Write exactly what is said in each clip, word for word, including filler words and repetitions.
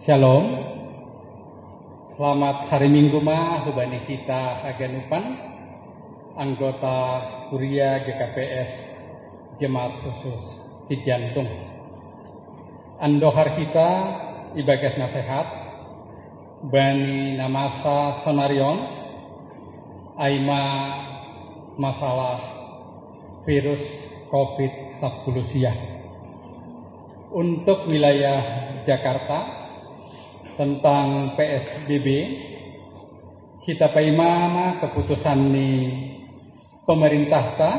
Shalom. Selamat hari Minggu ma hubani kita haganupan, anggota Kuria G K P S Jemaat Khusus Cijantung. Andohar kita ibagas nasehat bani namasa sonarion aima masalah virus covid sepuluh siah. Untuk wilayah Jakarta, tentang P S B B, kita paimama keputusan ni pemerintah ta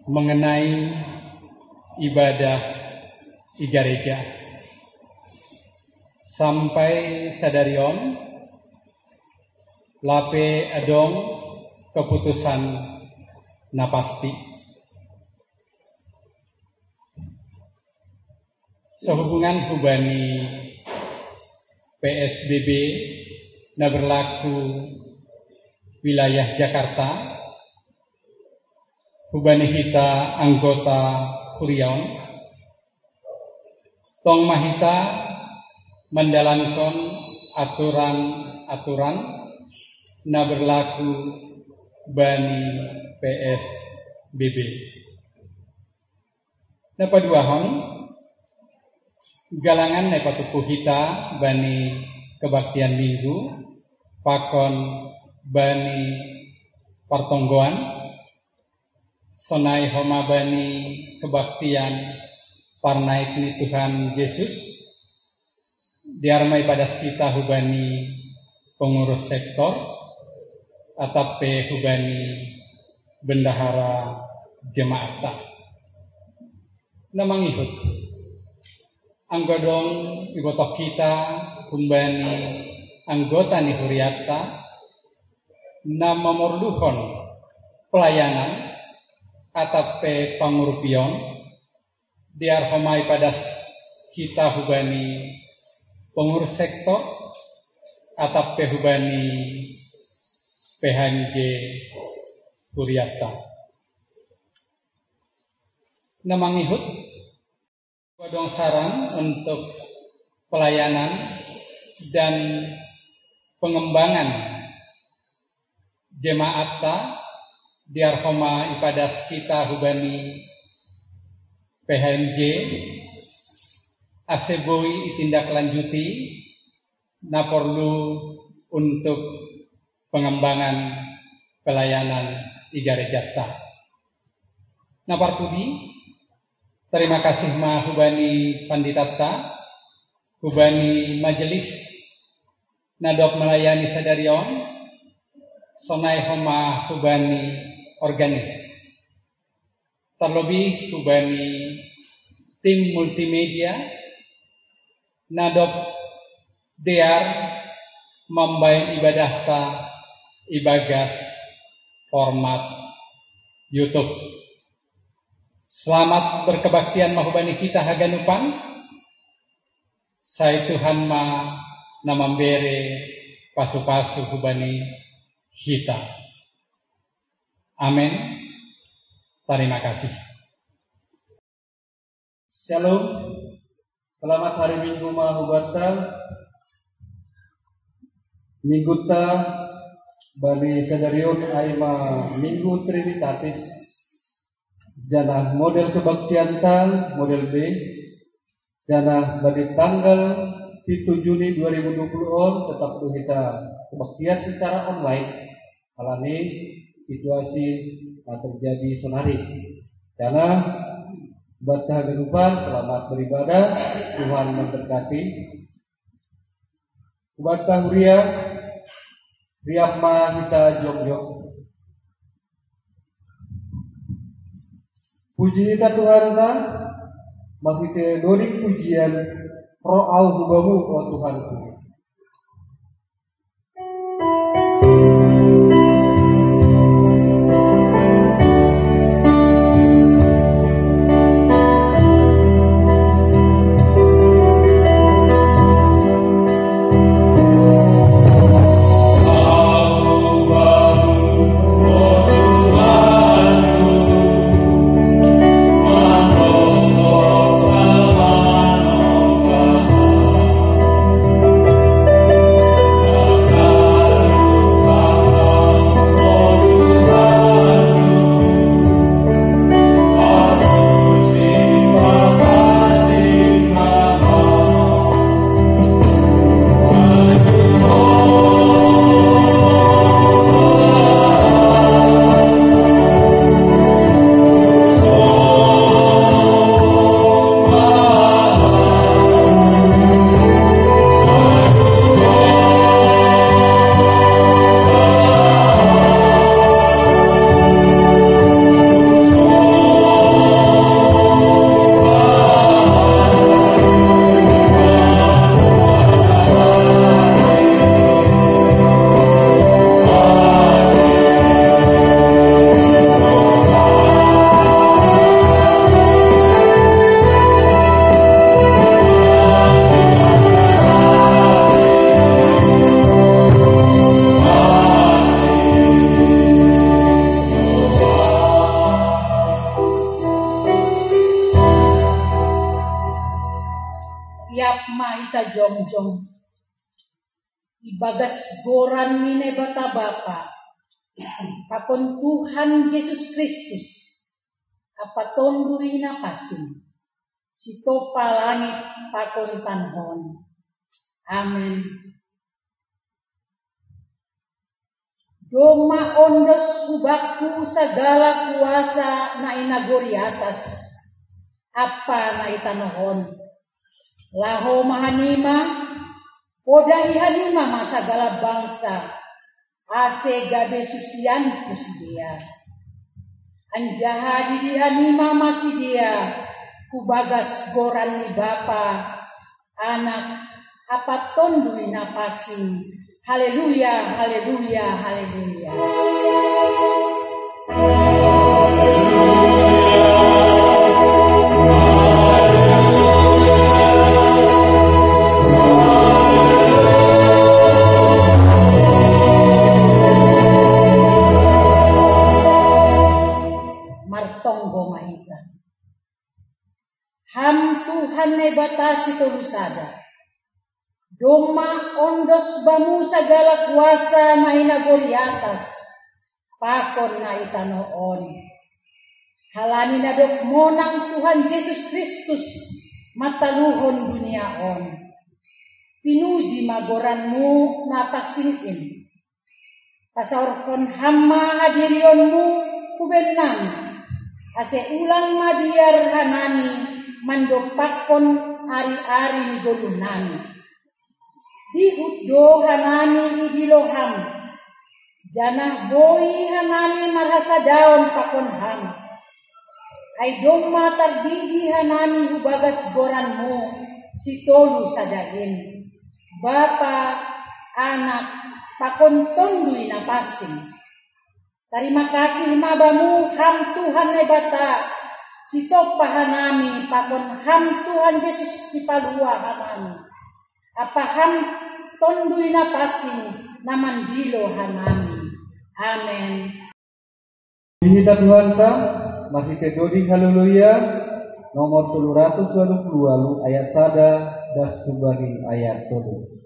mengenai ibadah di gereja. Sampai sadarion lape adong keputusan na pasti. Sehubungan hubani P S B B na berlaku wilayah Jakarta, hubani kita anggota Kuriaun, tong mahita mandalankon aturan-aturan na berlaku bani P S B B. Na paduahon, galangan na ipatupu hita bani kebaktian Minggu pakon bani partonggoan, sonai homa bani kebaktian parnaik ni Tuhan Yesus, diarmai padas kita hubani pengurus sektor, atape hubani bendahara jemaat ta. Na mangihut, anggo adong ibotoh kita hubani anggota ni huriat ta na mamorluhon pelayanan atape pangurupion, diarhomai padas kita hubani pengurus sektor atape hubani P H M J huriat ta. Na mangihut, adong saran untuk pelayanan dan pengembangan jemaat ta, diarhomai padas kita hubani P H M J, ase boi itindaklanjuti na porlu untuk pengembangan pelayanan di gereja ta. Na parpudi, terima kasih ma hubani pandita ta, hubani majelis na dob melayani sadarion, sonai homa hubani organis. Terlebih hubani tim multimedia na dob dear mambahen ibadah ta ibagas format YouTube. Selamat berkebaktian ma hubani kita haganupan. Sai Tuhan ma na mambere pasu-pasu hubani kita. Amen. Terima kasih. Shalom. Selamat hari Minggu ma hubanta. Minggu ta bani sadarion aima Minggu Trinitatis. Janah model kebaktian ta model B. Janah bani tanggal pitu Juni dua ribu dua puluh on tetap do hita kebaktian secara online. Alani situasi na terjadi sonari. Janah banta haganupan selamat beribadah. Tuhan memberkati. Banta huria, riap ma hita jongjong. Puji hita Tuhan ta, marhite doding pujian, roh au hu Bamu, o Tuhanku. Jong ibagas goran ni Naibata Bapa, pakon Tuhan Jesus Kristus, Apa Tonduy Napansing, sitopa langit pakon tanoh on. Amen. Domma ondos hubakku sagala kuasa na i nagori atas, ampa na i tanoh on. Laho ma hanima, podahi hanima ma sagala bangsa, ase gabe susianku sidea. Anjaha didi hanima ma sidea, hubagas goran ni Bapa, Anak, Apa Tonduy Napansing. Haleluya, haleluya, haleluya. Martonggo ma hita. Ham Tuhan Naibata sitolu sada. Domma ondos bamu sagala kuasa na i nagori atas, pakon na i tanoh on. Halani na dob monang Tuhan Jesus Kristus mantaluhon dunia on, pinuji ma goranmu na pansing in. Pasaorhon ham ma hadirionmu hu bennami, ase ulang mabiar hanami mandompakkon ari-ari ni goluhnami. Dihut do hanami idilo ham, janah boi hanami marhasadaon pakon ham. Ai domma tardidi hanami hubagas goranmu sitolu sada in, Bapa, Anak, pakon Tonduy Napansing. Tarima kasih ma bamu ham Tuhan Naibata, sitopa hanami pakon ham Tuhan Jesus sipalua hanami. Ampa ham Tonduy Napansing na mandilo hanami. Amen. Puji hita Tuhanta, marhite doding haleluya, nomor tolu ratus walu puluh walu ayat sada, das subagi ayat tolu.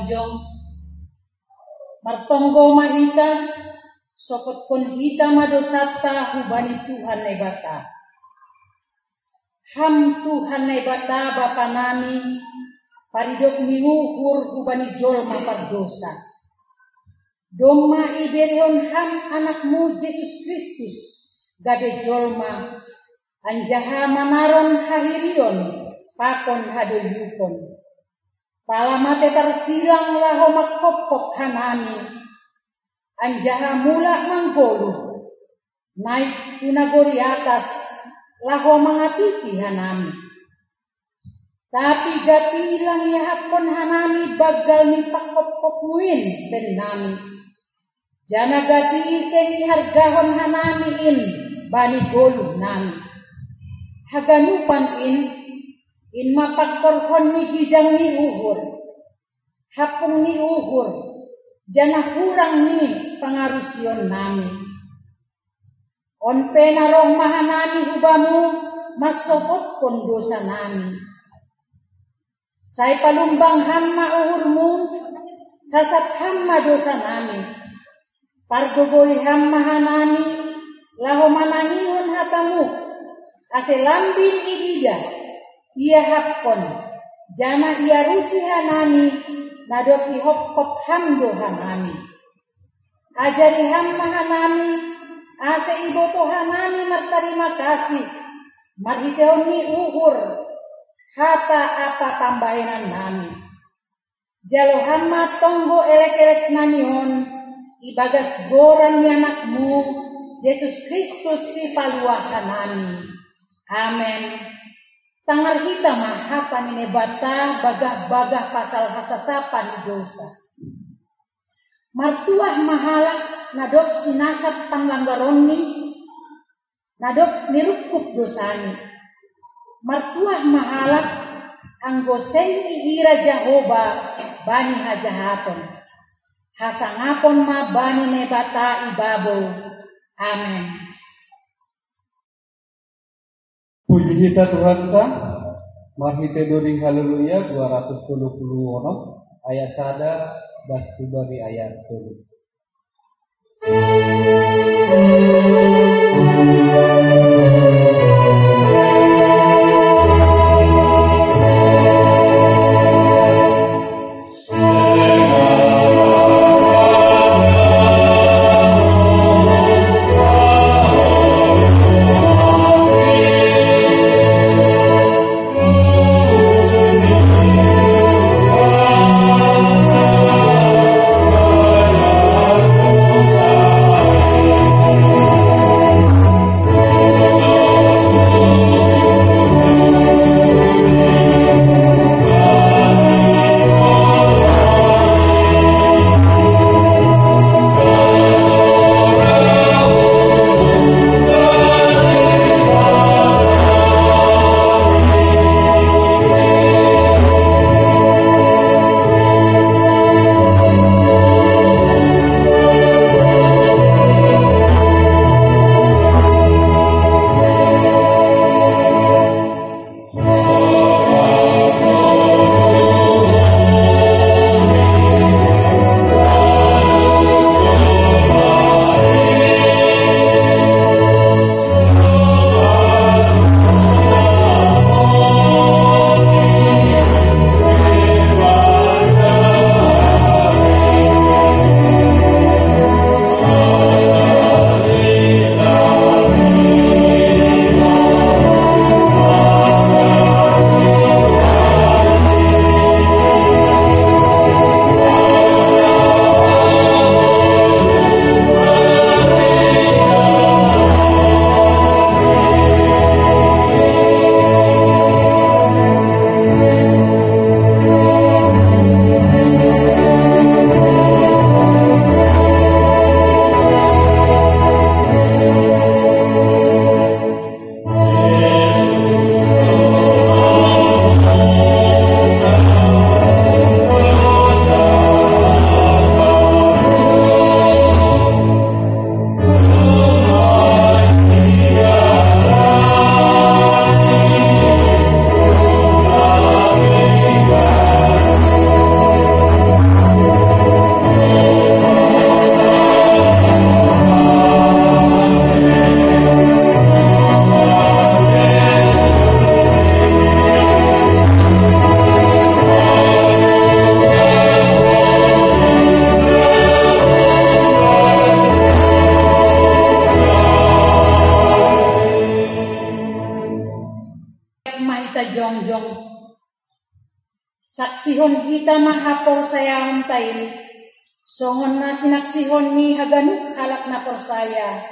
Jong, martonggo ma hita, sopotkon hita ma dosanta hubani Tuhan Naibata. Ham Tuhan Naibata Bapa nami, paridop ni uhur hubani jolma pardosa. Domma iberehon Ham Anakmu Jesus Kristus gabe jolma, anjaha manaron hahirion pakon hadoyukon. Pala mate tarsilang laho manghophop hanami, anjaha mulak manggoluh, naik tu nagori atas, laho mangapiti hanami. Tapi gati lang iahapkon hanami banggal ni panghophopmu in bennami. Janah gati seng ihargahon hanami in bani goluhnami. Haganupan in, in ma pangkorhon ni gijang ni uhur, hampung ni uhur, janah hurang ni pangarusionnami. On pe na roh ma hanami hu Bamu mansopotkon dosanami. Sai palumbang Ham ma uhurMu, sasat Ham ma dosanami. Pargogoi Ham ma hanami, laho manangihon hataMu, ase lambin ididah, iahapkon, janah iarusi hanami, na dob ihophop Ham do hanami. Ajari Ham ma hanami, ase ibotoh hanami martarima kasih, marhiteihon ni uhur, hata ampa pambahenannami. Jalo Ham ma tonggo elek-eleknami on, ibagas goran ni Anakmu, Jesus Kristus Sipaluah hanami. Amen. Tangar hita ma hata ni Naibata bagah-bagah pasal hasasapan ni dosa. Martuah ma halak na dob sinasap panlanggaronni, na dob nirungkub dosani. Martuah ma halak, anggo seng iira Jahowa bani hajahaton. Hasangapon ma bani Naibata i babou. Amen. Puji hita Tuhanta, marhite doding Haleluya dua ratus tolu puluh onom, ayat sada, bas subari ayat tolu. Kita jongjong. Saksihon hita ma haporsayaonta in, songon na sinaksihon ni haganup halak na porsaya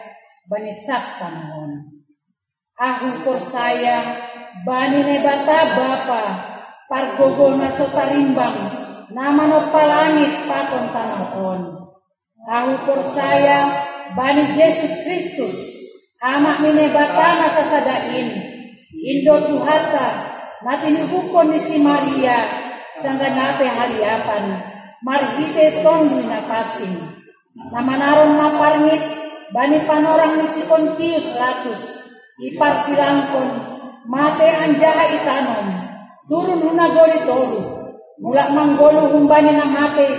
bani sab tanoh on. Ahu porsaya bani Naibata Bapa, pargogoh na so tarimbang, na manompa langit pakon tanoh on. Ahu porsaya bani Jesus Kristus, Anak ni Naibata na sasada in, in do Tuhanta, na tinubuhkon ni si Maria, sanggah na pe haliapan, marhitei Tonduy Napansing, na manaron ma parngit bani panorang ni si Pontius Latus, iparsilangkon, matei anjaha itanom, turun hu nagori toruh, mulak manggoluh humbani na matei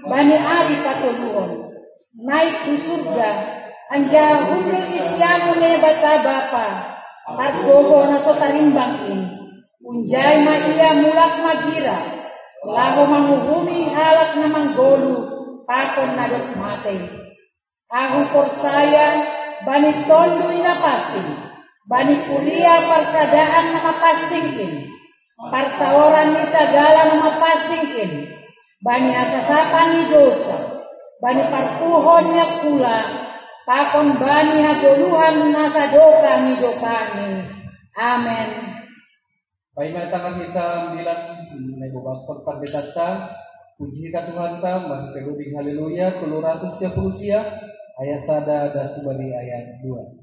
bani ari patoluhon, naik hu surga, anjaha hundul di siamun ni Naibata Bapa, pargogoh na so tarimbang in. Unjai ma Ia mulak magira, laho manguhumi halak na manggoluh pakon na dob matei. Ahu porsaya bani Tonduy Napansing, bani kuria parsadaan na mapansing in, parsaoran ni sagala na mapansing in, bani hasasapan ni dousa, bani parpuhon ni angkula, pakon bani hagoluhan na sadokah ni dokahni. Amen. Paima tangan hita ambilan, na ibobankon panditanta, puji hita Tuhanta, marhitei goding Haleluya, tolu ratus sia puluh sia, ayat sada das bani ayat dua.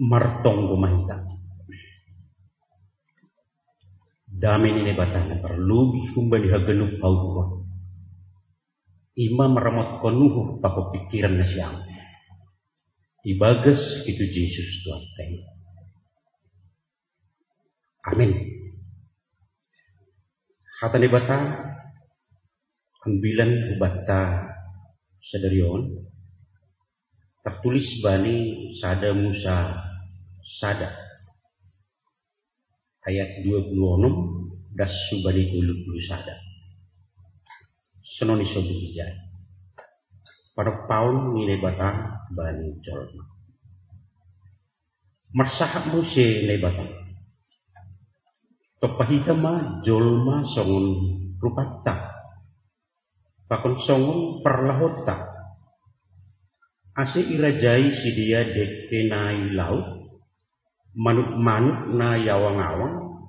Martonggo ma hita. Dame ni Naibata na parlobei humbani haganup hauma, i ma maramotkon uhur pakon pingkiran nasiam, ibagas Kristus Jesus Tuhanta i. Amin. Hata Naibata ambilan hubanta sadari on tartulis bani sada Musa sada, ayat dua puluh onom das hubani tolu puluh sada. Songon i sobu ijai. Panompaon ni Naibata bani jolma. Marsahat muse Naibata: Tompa hita ma jolma songon rupanta, pakon songon parlahonta, ase irajai sidea dengke na i laut, manuk-manuk na i awang-awang,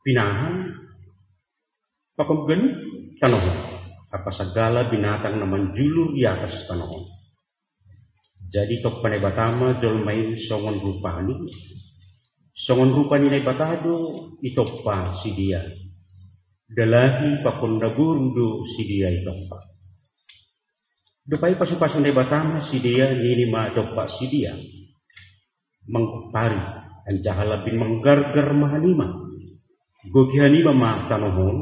pinahan, pakon ganup tanoh on, ampa sagala binatang na manjulur i atas tanoh on. Jadi itompa Naibata ma jolma i songon rupani, songon rupa ni Naibata do itompa sidea. Dalahi pakon naboru do sidea itompa. Dob ai pasu-pasu Naibata ma sidea, nini ma dompak sidea: Manggompari, anjaha lambin manggargar ma hanima. Goki hanima ma tanoh on,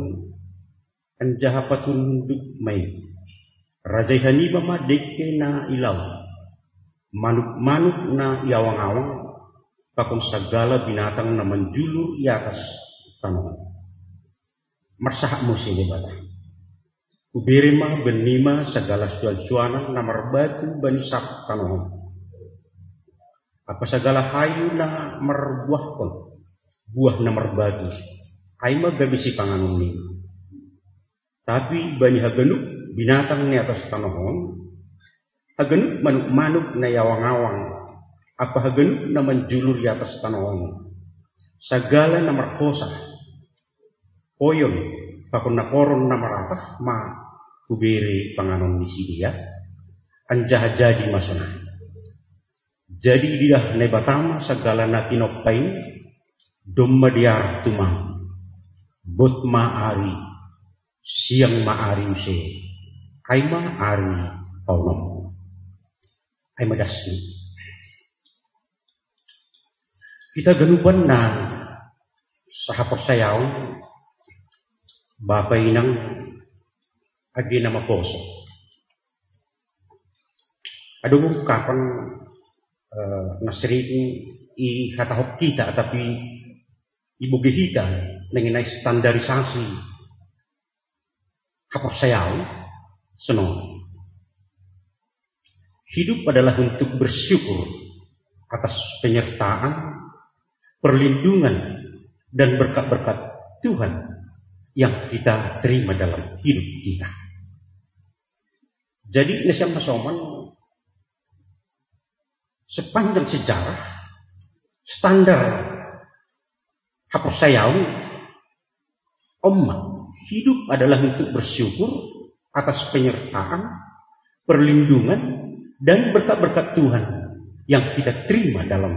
anjaha paturunduk ma i. Rajai hanima ma dengke na i laut, manuk-manuk na i awang-awang, pakon sagala binatang na manjulur i atas tanoh on. Marsahat muse Naibata: Hubere ma bannima sagala suan-suanan na marbatu bani sab tanoh on, ampa sagala hayu na marbuahkon buah na marbatu, ai ma gabe sipanganon nima. Tapi bani haganup binatang ni atas tanoh on, haganup manuk-manuk na i awang-awang, ampa haganup na manjulur i atas tanoh on, sagala na marhosa, poyon, pakon naporon na maratah ma hubere panganon ni sidea. Anjaha jadi ma sonai. Jadi ididah Naibata ma sagala na tinompa i, domma dear tumang. Bot ma ari, siang ma ari use, ai ma ari paonom. Ai ma dasni. Hita ganupan na sahaporsayaon, bapa inang, age na maposo. Adong ungkapan, eh, na sering ihatahon hita, tapi ibege hita, na ninna standarisasi haporsayaon, songon: Hidup adalah untuk bersyukur atas penyertaan, perlindungan, dan berkat-berkat Tuhan yang kita terima dalam hidup kita. Jadi, nasiam na soman, sepanjang sejarah, standar haporsayaon, on ma, hidup adalah untuk bersyukur atas penyertaan, perlindungan, dan berkat-berkat Tuhan yang kita terima dalam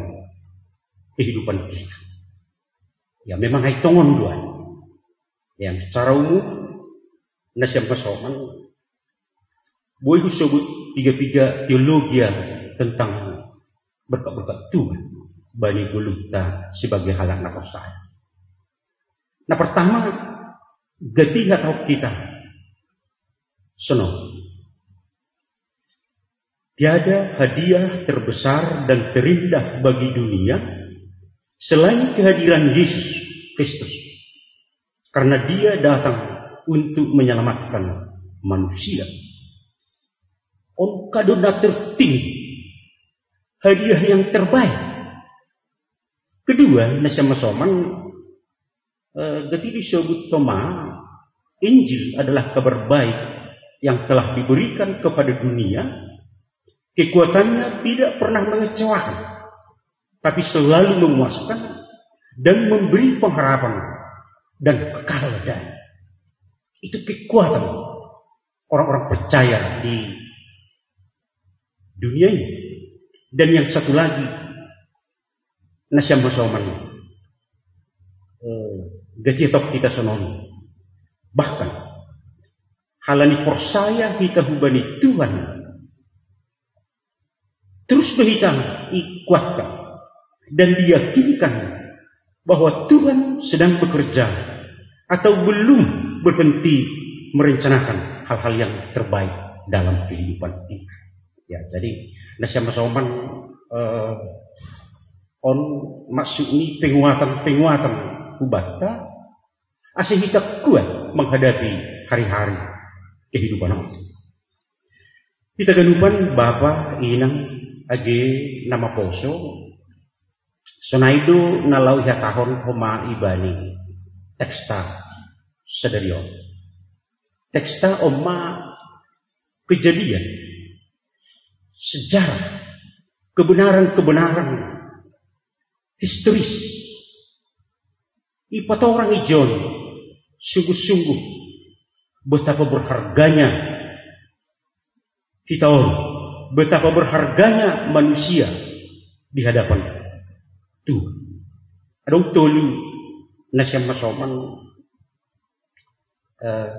kehidupan kita. Ya, memang ai tongon do ai. Ya, secara umum, nasiam na soman, boi husobut piga-piga teologia tentang berkat-berkat Tuhan bani goluhta sebagai halak na porsaya. Na pertama, gati hatahon hita, songon: Tiada hadiah terbesar dan terindah bagi dunia selain kehadiran Yesus Kristus. Karena Dia datang untuk menyelamatkan manusia. On kado na tertinggi, hadiah yang terbaik. Kedua, nasiam na soman, eh, gati do isobut toma, Injil adalah kabar baik yang telah diberikan kepada dunia. Kekuatannya tidak pernah mengecewakan, tapi selalu memuaskan dan memberi pengharapan dan kekal daya. Itu kekuatan orang-orang percaya di dunia ini. Dan yang satu lagi, Nasiam masoman, eh, gati tok kita sonon. Bahkan halani porsaya hita hubani Tuhan, terus be hita ikuatkan dan diyakinkan bahwa Tuhan sedang bekerja atau belum berhenti merencanakan hal-hal yang terbaik dalam kehidupan kita. Ya, jadi nasiam masoman, eh, on masuk ni penguatan-penguatan hubata asa hita kuat menghadapi hari-hari kehidupan on. Hita ganupan, bapa, inang, age na maposo, sonai do na laho ihatahon homa ibani teksta sadari on. Teksta on ma kejadian, sejarah, kebenaran-kebenaran historis. Ipatorang ijon sungguh-sungguh betapa berharganya kita on, betapa berharganya manusia di hadapan Tuhan. Adong tolu nasiam masoman, eh,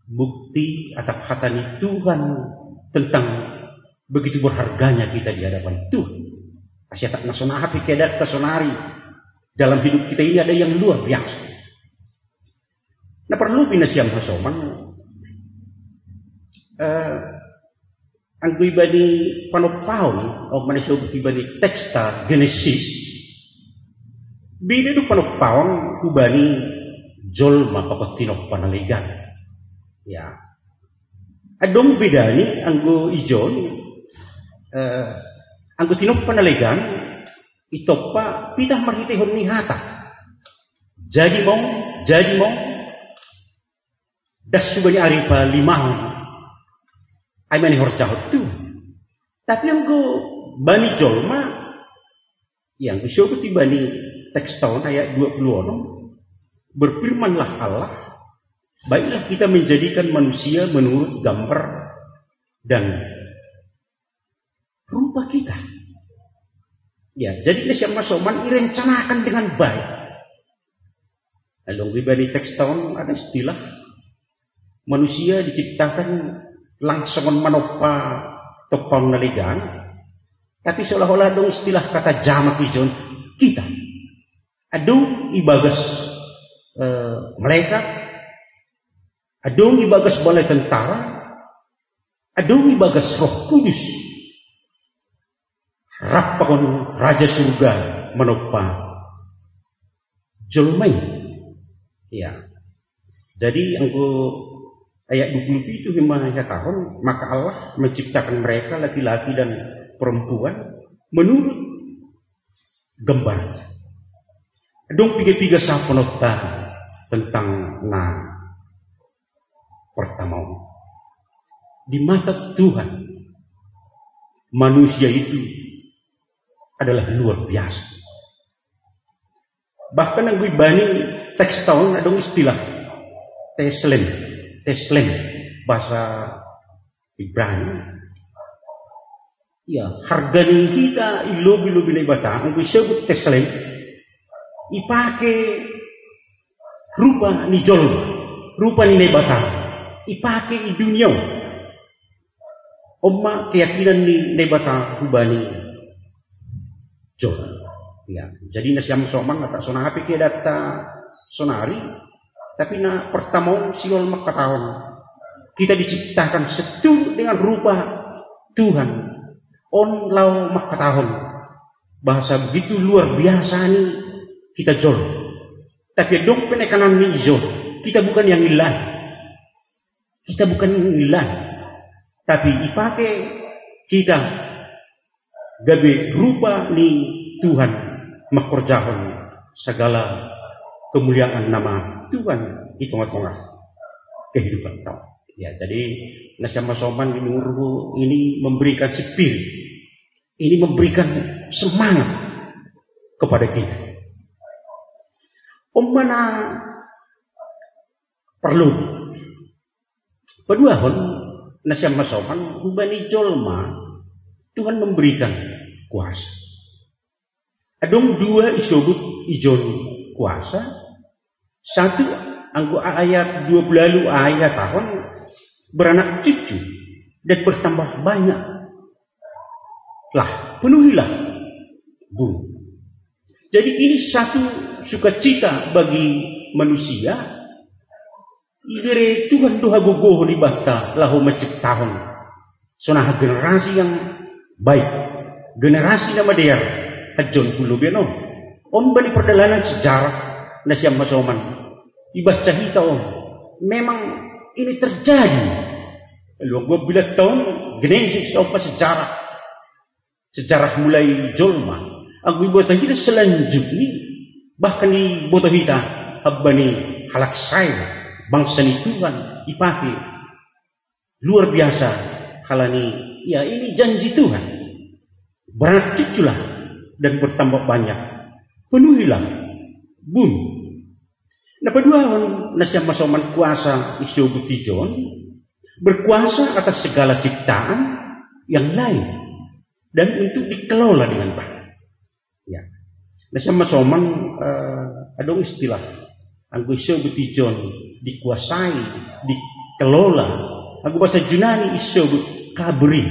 bukti atap hata ni Tuhan tentang begitu berharganya kita di hadapan Tuhan. Asa tak nasona hape kedat ta sonari, dalam hidup kita ini ada yang luar biasa. Na parlu pinasiam masoman, eh, anggo ibani panopaon, o, manasobut ibani teksta Genesis, bida do panopaon hubani jolma pakon tinompa na legan. Ya. Adong bedani anggo ijon, eh, anggo tinompa na legan, itompa pitah marhitehon ni hata. Jadi mong, jadi mong, das hubani ari palimaon, ai ma na ihorjahon tu. Tapi anggo bani jolma, ya, anggo isobut ibani teksta on ayat dua puluh onom, berfirmanlah Allah, baiklah kita menjadikan manusia menurut gambar dan rupa kita. Ya, jadi nasiam masoman irencanakan dengan baik. Lalu anggo ibani teksta on ada istilah manusia diciptakan langsung manompa tompa na legan, tapi seolah-olah adong istilah kata jamak ijon kita. Adong ibagas, eh, malaikat, adong ibagas balai tentara, adong ibagas Roh Kudus. Rap pakon Raja Surga manompa jolma i. Ya. Jadi anggo ayat dua puluh pitu i ma ihatahon, maka Allah menciptakan mereka laki-laki dan perempuan menurut gambar. Adong piga-piga sapononta tentang na pertama on. Di mata Tuhan, manusia itu adalah luar biasa. Bahkan anggo ibani teksta on adong istilah teslem, teslem, bahasa Ibrani. Ya, harga ni hita i lobi-lobi Naibata, anggo isobut teslem, ipake rupa ni jolma, rupa ni Naibata, ipake i dunia on. On ma keyakinan ni Naibata hubani jolma. Ya, jadi nasiam masoman, na tak sonang hape keadatta sonari, tapi na pertama on sihol mangkatahon, kita diciptakan seturut dengan rupa Tuhan. On laho mangkatahon bahasa begitu luar biasa ni hita jolma. Tapi adong penekanan ni ijon, kita bukan yang ilan. Kita bukan yang ilan. Tapi ipake kita gabe rupa ni Tuhan mangkorjahon sagala kemuliaan nama Tuhan di tengah-tengah kehidupan tau. Ya, jadi nasiam masoman, di umurku ini memberikan spirit, ini memberikan semangat kepada kita. On ma na perlu. Paduahon, nasiam masoman, hubani jolma Tuhan memberikan kuasa. Adong dua isobut ijon kuasa. Satu, anggo ayat dua puluh lalu ayat tahun, beranak cucu dan bertambah banyak. Lah, penuhilah bumi. Jadi ini satu sukacita bagi manusia. Ibere Tuhan do hagogohon ibanta laho manciptahon songon generasi yang baik, generasi na madear. Hajon pulo bianon on bani perdalanan sejarah na sian masoman. Ibaca hita on, memang ini terjadi. Lalu gue bilang tahun Genesis, apa sejarah, sejarah mulai jolma. Anggo iboto hita selanjutnya, bahkan iboto hita habani halak Israel, bangsa ni Tuhan, ipati luar biasa. Halani, ya, ini janji Tuhan. Beranak cuculah dan bertambah banyak, penuhilah bumi. Na paduahon na sian masoman kuasa isobut ijon, berkuasa atas segala ciptaan yang lain dan untuk dikelola dengan baik. Ya. Na sian masoman, eh, adong istilah, anggo isobut ijon, dikuasai, dikelola. Anggo bahasa Junani isobut kabri.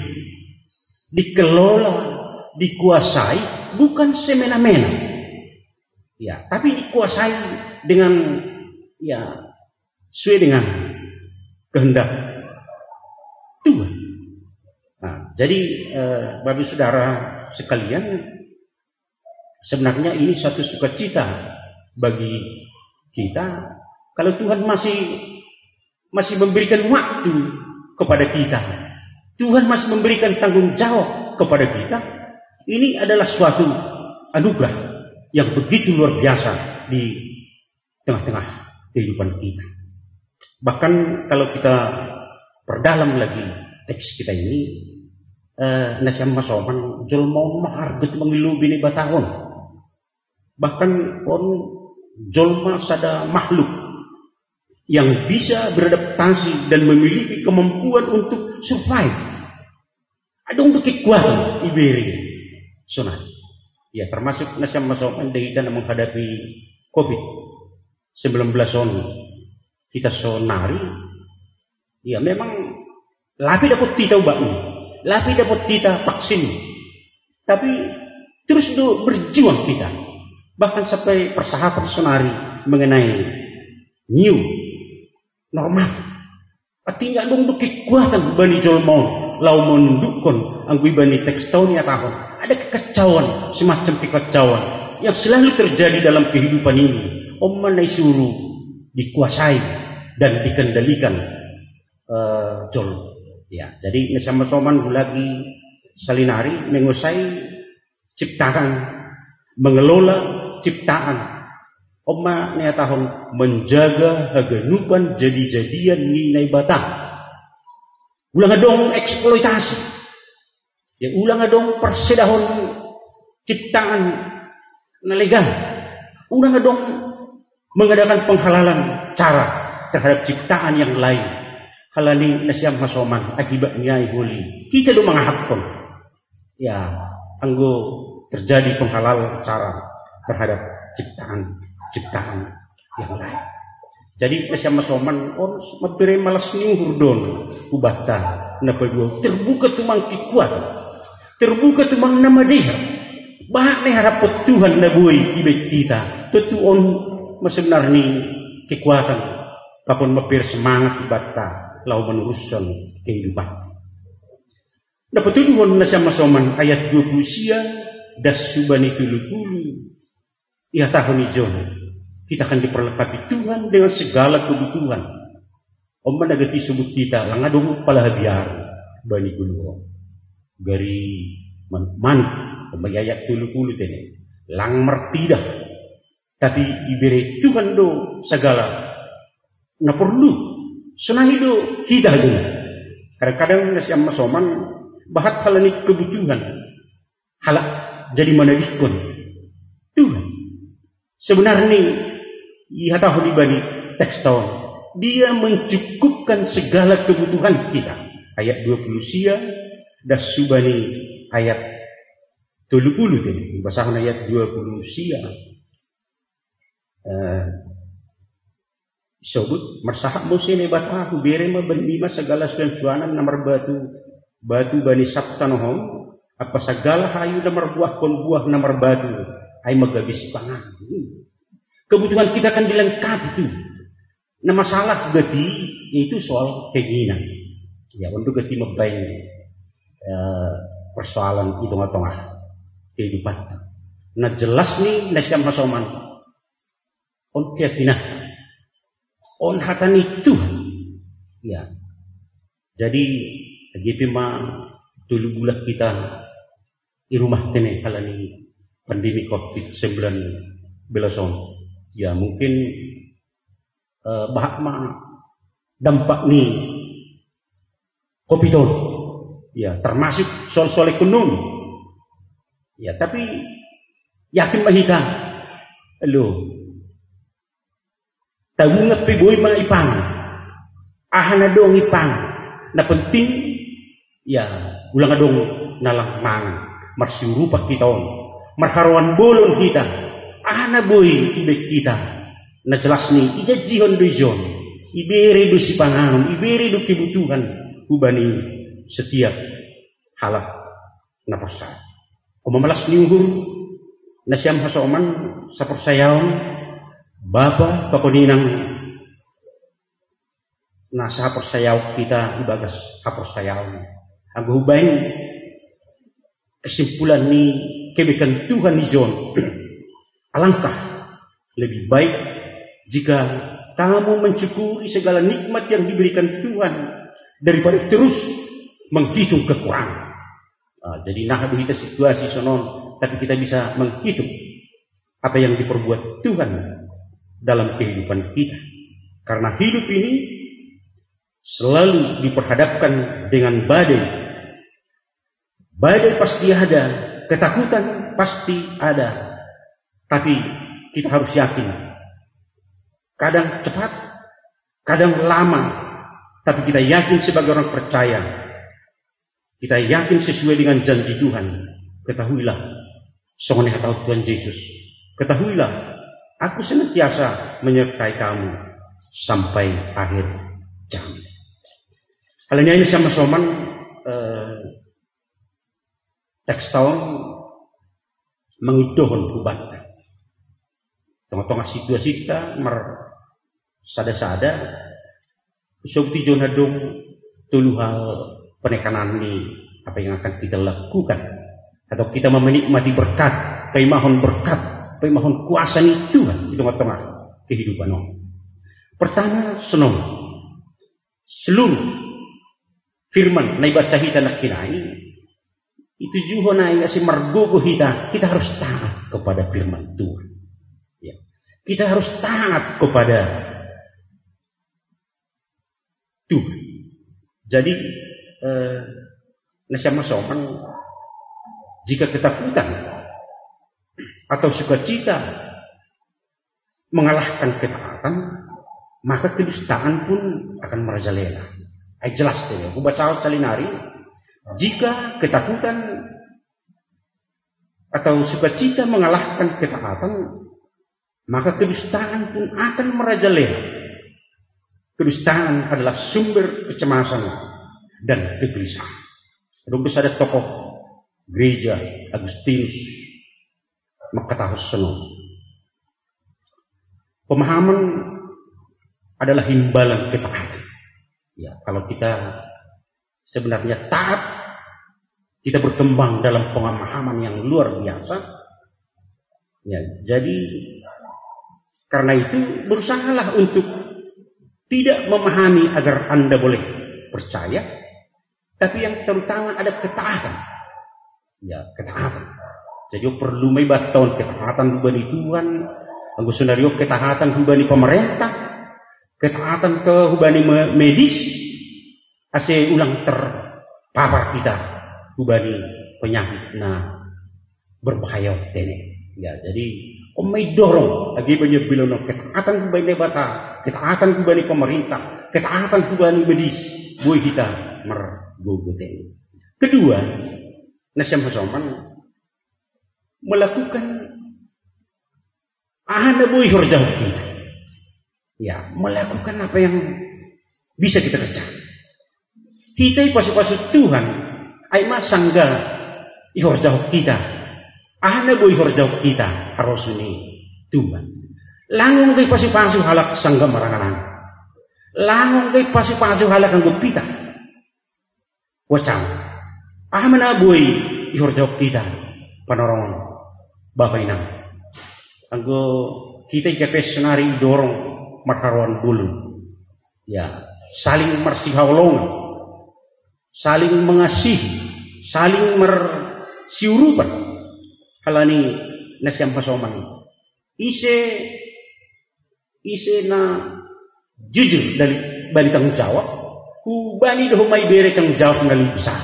Dikelola, dikuasai, bukan semena-mena. Ya, tapi dikuasai dengan, ya, sesuai dengan kehendak Tuhan. Nah, jadi, eh, Bapak Saudara sekalian, sebenarnya ini satu sukacita bagi kita. Kalau Tuhan masih, masih memberikan waktu kepada kita, Tuhan masih memberikan tanggung jawab kepada kita, ini adalah suatu anugerah yang begitu luar biasa di tengah-tengah kehidupan kita. Bahkan kalau kita perdalam lagi teks kita ini, eh, na sian masoman, jolma on maharga tu mangilu bini batahon. Bahkan on jolma sada makhluk yang bisa beradaptasi dan memiliki kemampuan untuk survive. Adong do kekuatan ibere. Sonari. Ya, termasuk na sian masoman di kita na menghadapi covid sembilan belas on. Kita sonari, ya, memang lape dapot hita ubatna, lape dapot hita vaksin. Tapi terus do berjuang kita. Bahkan sampai persahapan sonari mengenai new normal. Artinya adong do kekuatan bani jolma on laho manundukkon, anggo ibani teks tahun ia tahun. Ada kekacauan, semacam kekacauan yang selalu terjadi dalam kehidupan ini. On ma na isuru dikuasai dan dikendalikan, eh, jolma. Ya, jadi na sian masoman, huulangi saonari, menguasai ciptaan, mengelola ciptaan. On ma niatahon menjaga haganupan jadi-jadian ni Naibata. Ulang adong eksploitasi. Ya, ulang adong parsedahon ciptaan na legal. Ulang adong mengadakan penghalalan cara terhadap ciptaan yang lain. Halani na sian masoman, akibatnya iholi. Kita do mangahaphon. Ya, anggo terjadi penghalal cara terhadap ciptaan-ciptaan yang lain. Jadi na sian masoman on, mambere malas ni uhur do on hubanta. Na paduahon, terbuka tumang kekuatan, terbuka tumang na madear. Bah, na haraphon Tuhan na boi dibahen hita. Tontu on ma sebenarna kekuatan, pakon mambere semangat hubanta laho manurushon kehidupan. Na patuduhon na sian masoman, ayat dua puluh sia, das subani tolu puluh. Ia tahun ijon, kita akan diperlengkapi Tuhan dengan segala kebutuhan. On ma na gabe disebut hita, lang adong pala habiaran bani goluh on. Gari manuk-manuk, on ma ayat tolu puluh tene. Lang martidah. Tapi ibere Tuhan do sagala na porlu. Sonari do hita do. Kadang-kadang na sian masoman, bahat halani kebutuhan halak jadi manadingkon Tuhan. Sebenarna, ia tahun ibani teks tahun, Dia mencukupkan segala kebutuhan kita. Ayat dua puluh sia, das subani ayat tolu puluh tu, basahon ayat dua puluh sia. Eh, Sobut, marsahap muse Naibata, hubere ma bannima sagala suan-suanan na marbatu, batu bani sap tanoh on, ampa sagala hayu na marbuahkon buah na marbatu, ai ma gabe sipanganon. Kebutuhan kita kan dilengkapi tu. Na masalah gati, yaitu soal keinginan. Ya, untuk gati mambaen, eh, persoalan di tongah-tongah kehidupan. Na jelas ni, na sian hasoman. On keyakinan. On hata ni Tuhan. Ya. Jadi, age pe ma tolu bulan kita di rumah tene halani pandemi covid sembilan belas on. Ya, mungkin, eh, bahat ma dampak ni covid on. Ya, termasuk soal-soal ekonomi. Ya, tapi yakin ma hita, lo, tabungan pe boi ma ipangan. Aha na adong ipangan. Na penting, ya, ulang adong na lang mangan. Marsiurupan hita on. Marharoan bolon hita. Aha na boi ibaen hita. Na jelas ni, ijanjihon do ijon. Ibere do sipanganon, ibere do kebutuhan hubani setiap halak na porsaya. Oma malas ni uhur, na sian hasoman saporsayaon, bapa pakon inang, na saporsayaon hita ibagas haporsayaon. Anggo hubaen kesimpulan ni kebaikan Tuhan ijon, alangkah lebih baik jika kamu mensyukuri segala nikmat yang diberikan Tuhan daripada terus menghitung kekurangan. Ah, jadi naha do hita situasi sonon, tapi kita bisa menghitung apa yang diperbuat Tuhan dalam kehidupan kita. Karena hidup ini selalu diperhadapkan dengan badai. Badai pasti ada, ketakutan pasti ada. Tapi kita harus yakin. Kadang cepat, kadang lama. Tapi kita yakin sebagai orang percaya. Kita yakin sesuai dengan janji Tuhan. Ketahuilah, songon i hata Tuhan Yesus. Ketahuilah, aku senantiasa menyertai kamu sampai akhir zaman. Halani ai na sian hasoman, eh, teks ta on mangidohon hubanta. Tongah-tongah situasita marsada-sada, so boti jo na adong tolu hal penekanan ni apa yang akan kita lakukan. Atau kita mau menikmati berkat, paimahon berkat, paimahon kuasa ni Tuhan di tongah-tongah kehidupan on. Pertama, sonon, seluruh firman na ibaca hita nangkin ai, itujuhon ai ase margogo hita, kita harus taat kepada firman Tuhan. Ya. Kita harus taat kepada Tuhan. Jadi, eh, na sian hasoman, jika ketakutan atau sukacita mengalahkan ketaatan, maka kedustaan pun akan merajalela. Ai jelas tu ya, hubaca saonari, jika ketakutan atau sukacita mengalahkan ketaatan, maka kedustaan pun akan merajalela. Kedustaan adalah sumber kecemasan dan kegelisahan. Adong do sada tokoh gereja Agustinus mangkatahon sonon. Pemahaman adalah imbalan ketaatan. Ya, kalau kita sebenarnya taat, kita berkembang dalam pemahaman yang luar biasa. Ya, jadi karena itu berusahalah untuk tidak memahami agar Anda boleh percaya, tapi yang terutama ada ketaatan. Ya, ketaatan. Jadi perlu ma ibanta on ketaatan hubani Tuhan, anggo saonari on ketaatan hubani pemerintah, ketaatan ke hubani me-, medis, ase ulang terpapar hita hubani penyakit na berbahaya on tene. Ya, jadi on ma idorong age bani ambilan on ketaatan hubani Debata, ketaatan hubani pemerintah, ketaatan hubani medis, boi hita margogo tene. Kedua, na sian hasoman, melakukan aha na boi ihorjahon kita. Ya, melakukan apa yang bisa kita kerjakan. Kita ipasu-pasu Tuhan, ai ma sangga ihorjahon kita. Aha na boi ihorjahon kita, harosuh ni Tuhan. Langung do ipasu-pasu halak sangga marangan-angan. Langung do ipasu-pasu halak anggo pitah. Wacam. Aha ma na boi ihorjahon kita, panorongon, bapa inang. Anggo kita i kepes sonari idorong marharoan bolon. Ya, saling marsihaholongan, saling mengasihi, saling marsiurupan. Halani nasiam hasoman. Ise, ise na jujur dari balik tanggung jawab, hubani do homa ibere tanggung jawab na lebih besar.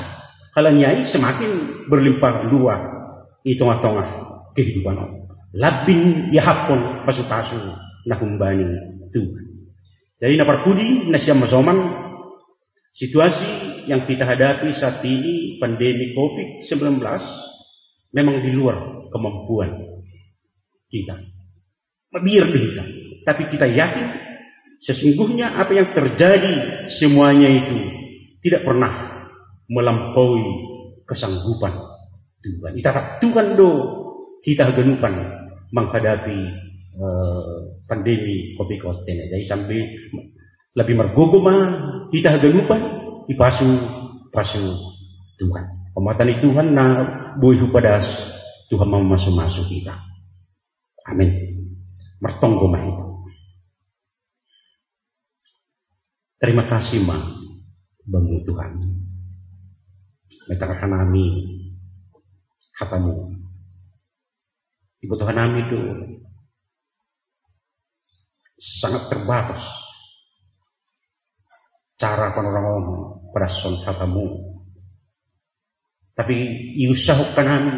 Halani ai semakin berlimpah ruah i tongah-tongah kehidupan on. Lambin iahapkon pasu-pasu na humbani Tuhan. Jadi na parpudi nasiam hasoman, situasi yang kita hadapi saat ini, pandemi covid sembilan belas, memang di luar kemampuan kita. Mabiar do hita. Tapi kita yakin, sesungguhnya apa yang terjadi semuanya itu tidak pernah melampaui kesanggupan Tuhan. Itatap Tuhan do hita haganupan menghadapi eh, pandemi covid sembilan belas. Jadi sambil lebih margogo ma hita haganupan, ipasu-pasu Tuhan. Pamatan ni Tuhan na boi hupadas, Tuhan mamasu-masu hita. Amin. Martonggo ma hita. Terima kasih ma Bamu Tuhan. Metar hanami hatamu. Ibu Tuhan nami tu sangat terbatas cara panorongon padason hatamu. Tapi iusahokkan nami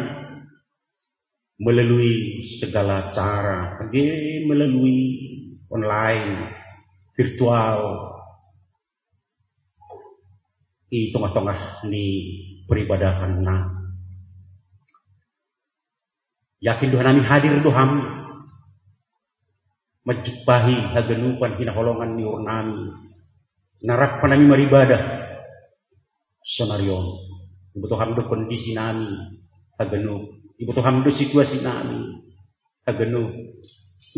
melalui segala cara, age melalui online, virtual, i tongah-tongah ni peribadahan na. Yakin do hanami hadir do Ham manjumpahi haganupan hinaholongan ni uhur nami. Na rap hanami maribadah sonari on. Iboto Ham do kondisi nami haganup. Iboto Ham do situasi nami haganup.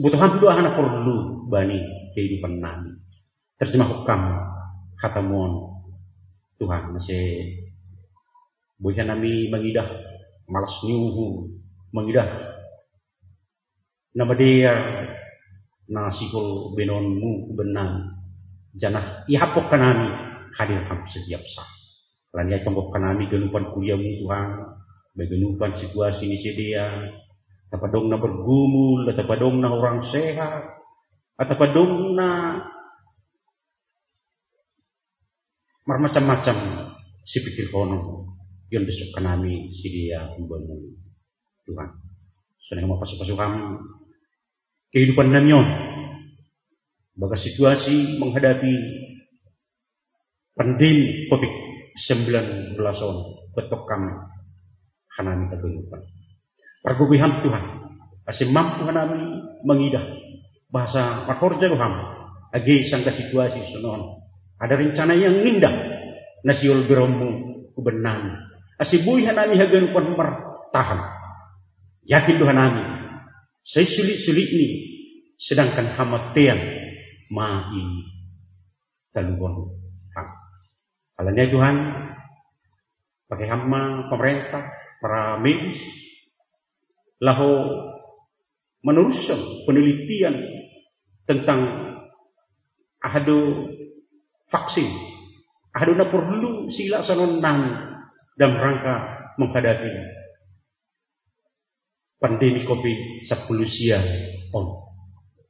Iboto Ham do aha na porlu bani kehidupan nami. Terjemahkon Ham hatamu on Tuhan, ase boi hanami mangidah malas ni uhur, mangidah na madear na sihol bahenonmu hubahen nami, janah ihaphon hanami hadir Ham setiap saat. Halani ai tonggohon hanami ganupan kuriamu Tuhan, baganupan situasi ni sidea, atap adong na bergumul, atap adong na hurang sehat, atap adong na marmacam-macam sipikirhonon, iondeshon hanami sidea hu Bamu Tuhan. Sonai ma pasu-pasu Ham kehidupan nami on, bagas situasi menghadapi pandemi covid sembilan belas on, betok Ham hanami haganupan. Pargogoi Ham Tuhan, ase mampu hanami mangidah bahasa marhorja do Ham, age sanggah situasi sonon, ada rencana yang indah na sihol berenmu hubahen nami, ase boi hanami haganupan martahan. Yakin do hanami, sai sulit-sulit ni, sedangkan hamateian ma i taluhon Ham. Halani ai Tuhan, pake Ham ma pamarentah, para medis, laho manorushon penelitian tentang aha do vaksin, aha do na porlu silaksanahon dalam rangka menghadapi pandemi covid sampulu sia on.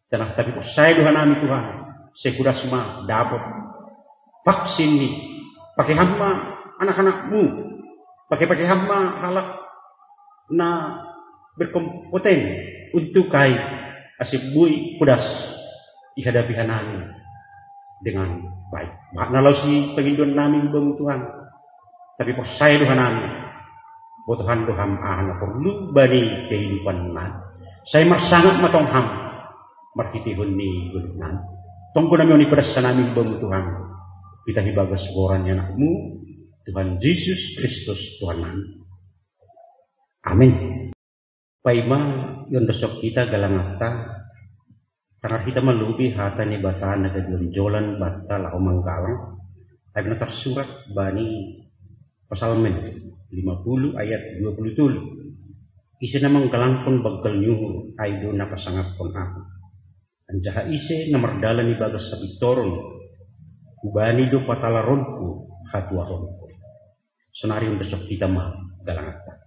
Janah tapi porsaya do hanami Tuhan, sai podas ma dapot vaksin i, pake Ham ma anak-anakmu, pake-pake Ham ma halak na berkompoten untuk ai ase boi podas ihadapi hanami dengan baik. Bahat na laos i pangidoan nami hu Bamu Tuhan, tapi porsaya do hanami Botohan do Ham aha na porlu bani kehidupan nami. Sai marsangap ma tong Ham marhiteihon ni goluh nami. Tonggo nami on ipadas hanami hu Bamu, Tuhan, pitah ibagas goran ni AnakMu, Tuhan Jesus Kristus, Tuhan nami. Amin. Paima iondoskon hita galanganta, tangar hita ma lobei hata ni Debata na gabe onjolan banta laho manggalang, ai na tarsurat bani Psalmen lima puluh ayat dua puluh tolu. Ise na manggalangkon banggal ni uhur, ai do na pasangapkon ahu. Anjaha ise na mardalan ibagas hapintoron, hubani do patalaronku hatuaonku. Sonari iondoskon hita ma galanganta.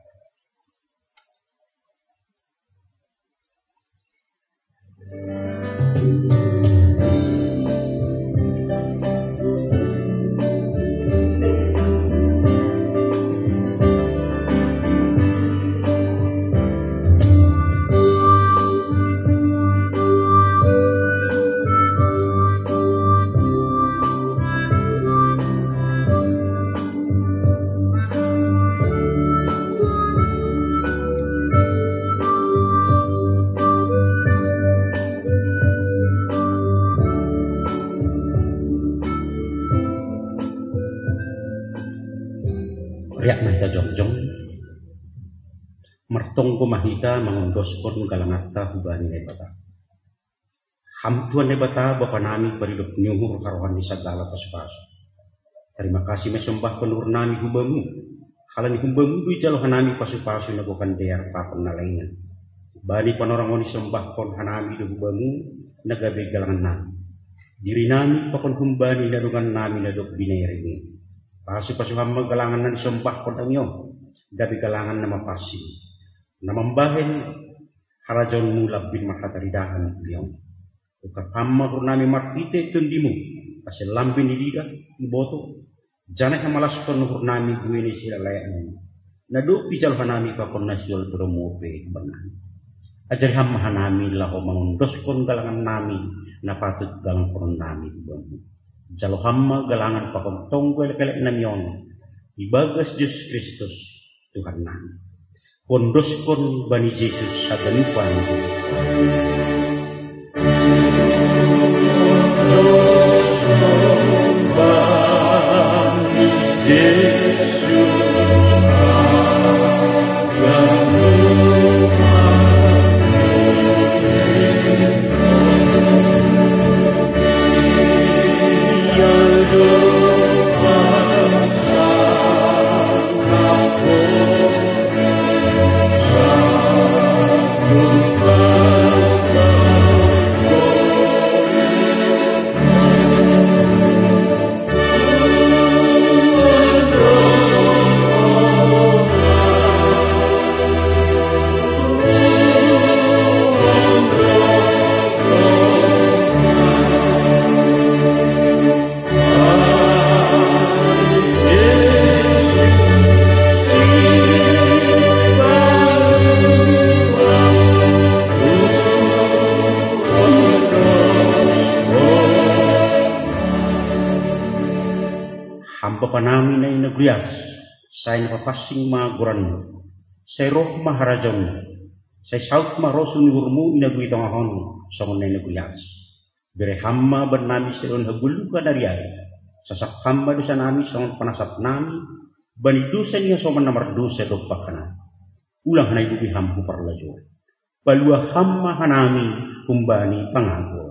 Riak ma hita jongjong, martonggo ma hita mangondoskon galanganta hubani Naibata. Ham Tuhan Naibata, Bapa nami paridop ni uhur, harohan ni sagala pasupasu. Tarima kasih ma isombahkon uhur nami hu Bamu, halani humbamu do ijalo hanami pasupasu na gokan dear pakon na laingan. Bani panorang on isombahkon hanami do hu Bamu na gabe galangan nami, diri nami pakon humbani na dongan nami na dob binereng i. Pasupasu Ham ma galangan na nisombahkon nami on, gabe galangan na mapansing, na mambahen harajaonMu lambin marhataridahan di on. Ungkap Ham ma uhur nami marhite TondiMu, ase lambin ididah, iboto, janah ihamalaskon uhur nami buei ni silalaekMu, na dob ijalo hanami pakon na sihol tu romo pe bannami. Ajari Ham ma hanami laho mangondoskon galangan nami na patut galangkonon nami hu Bamu. Jalo Ham ma galangan pakon tonggo elekelek nami on, ibagas Jesus Kristus, Tuhan nami. Huondoskon bani Jesus haganupan. Ham Bapa nami na i nagori atas, sai na papansing ma goranMu, sai roh ma harajaonMu, sai saut ma rosu ni uhurMu i nagori tongah on songon na i nagori atas. Bere Ham ma bannami siadong hagoluhan ari-ari. Sasap Ham ma dosa nami songon panasap nami bani dosa ni hasoman na mardosa dompak hanami. Ulang hanami boi Ham hu parlajouan. Palua Ham ma hanami humbani pangago.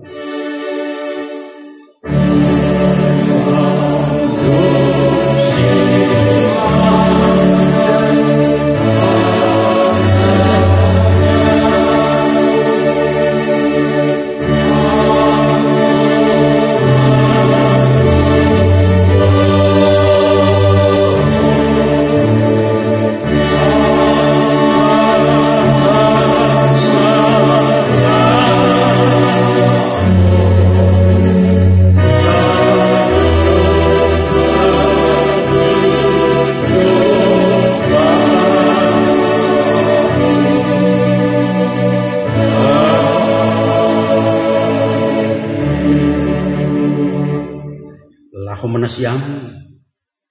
Laho ma nasiam,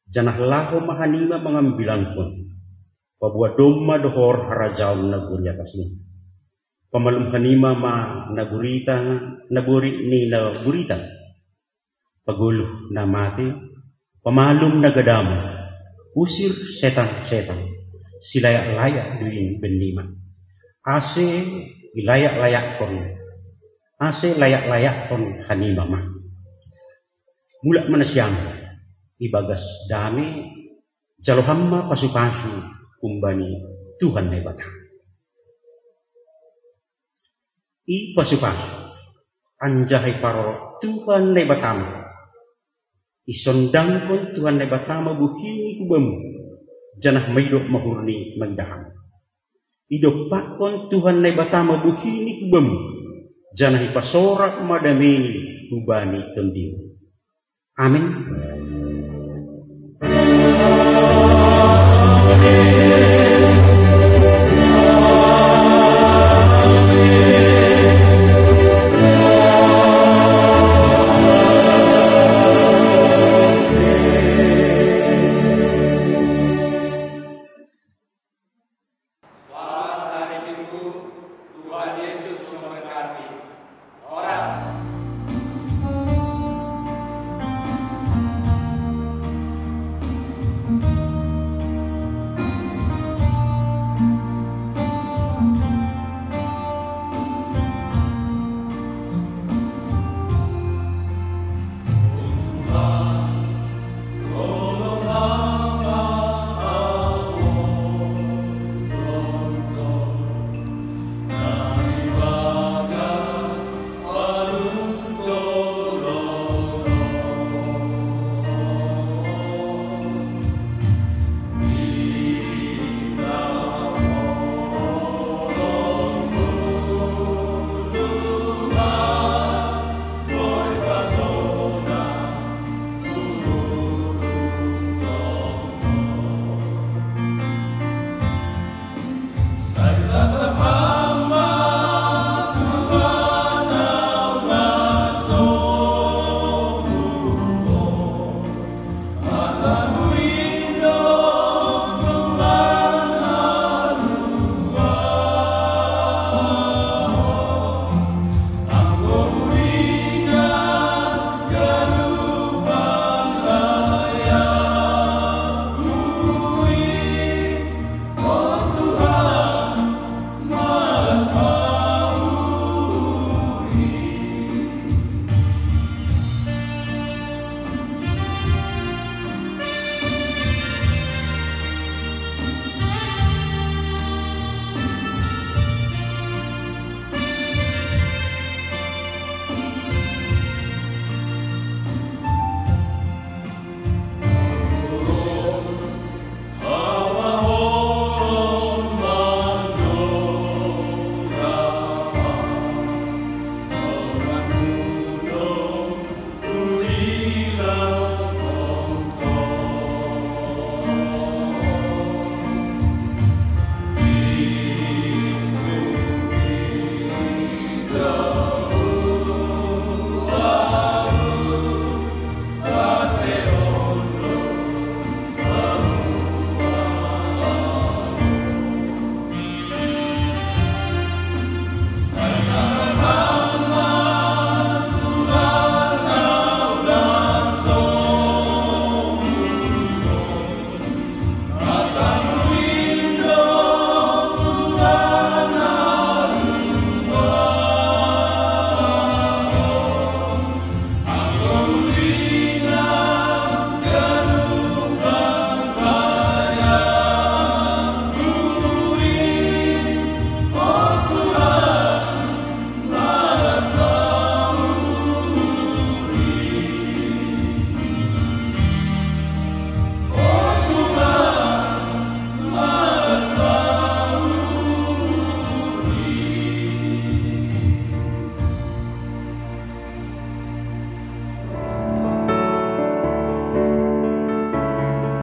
janah laho ma hanima mangambilankon. Paboa domma dohor harajaon nagori atas ni. Pamalum hanima ma nagorita, nagori ni nagorita. Pagoluh na mate, pamalum na gadam, usir setan-setan, silayak-layak do i bennima. Ase ilayak-layakkon, ase layak-layakkon hanima ma. Mulak ma nasiam ibagas dame, jalo ham ma pasu-pasu humbani Tuhan Naibata. I pasu-pasu, anjaha iparorot Tuhan Naibata ma. Isondangkon Tuhan Naibata ma bohini hu bamu, janah maidop ma uhurni mangidaham. Idompakkon Tuhan Naibata ma bohini hu bamu, janah ipasorak ma dameni hubani tondimu. Amin.